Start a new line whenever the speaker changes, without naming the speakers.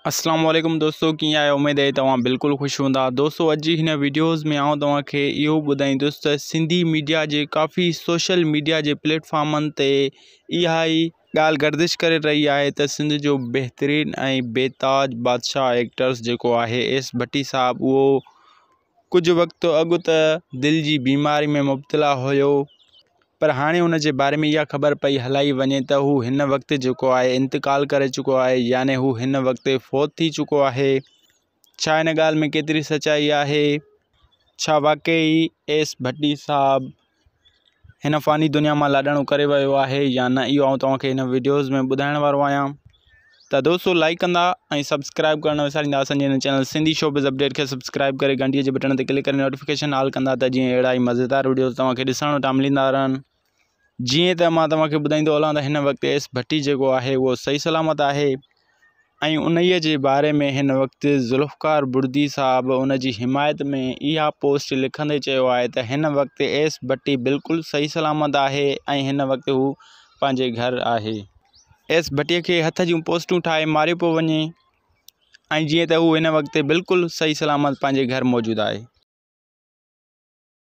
اسلام عليڪم دوستو ڪيئن آهيو اميد آهي توهان بلڪل خوش هوندا دوستو اڄ جي هن ويڊيوز ۾ آئون توهان کي اهو ٻڌائيندس ته سنڌي ميڊيا جي ڪافي سوشل ميڊيا جي پليٽ فارمن تي اها ئي ڳالهه گردش ڪري رهي آهي ته سنڌ جو بهترين ۽ بي تاج بادشاهه ايڪٽرس جيڪو آهي ايس ڀٽي صاحب اهو ڪجهه وقت اڳ ته دل جي بيماري ۾ مبتلا هيو پر هاڻي ان جي باري ۾ اها خبر پئي هلائي وڃي ته هو هن وقت جيڪو آهي انتقال ڪري چڪو آهي يعني هو هن وقت فوت ٿي چڪو آهي. ڇا ان ڳالهه ۾ ڪيتري سچائي آهي؟ ڇا واقعي ايس ڀٽي صاحب هن فاني دنيا مان لاڏاڻو ڪري ويو آهي يا نه اهو آئون توهان کي هن وڊيوز ۾ ٻڌائڻ وارو آهيان ته دوستو لائڪ ڪندا ۽ سبسڪرائب ڪرڻ نه وساريندا اسان جي هن چينل سنڌي شوبز اپڊيٽ کي سبسڪرائب ڪري گهنٽي جي بٽڻ تي ڪلڪ ڪري نوٽيفڪيشن آل ڪندا ته جيئن اهڙا ئي مزيدار وڊيوز توهان کي ڏسڻ وٽان ملندا رهن جيئن ته مان توهان کي ٻڌائيندو هلان ته هن وقت ايس ڀٽي جيڪو آهي اهو صحيح سلامت آهي ۽ انهيء جي باري ۾ هن وقت ذوالفقار بڙدي صاحب ان جي حمايت ۾ اها پوسٽ لکندي چيو آهي ته هن وقت ايس ڀٽي بلڪل صحيح سلامت آهي ۽ هن وقت هو پنهنجي گهر آهي. ايس ڀٽي کي هٿ جون پوسٽون ٺاهي ماريو پيو وڃي ۽ جيئن ته هو هن وقت بلڪل صحيح سلامت پنهنجي گهر موجود آهي.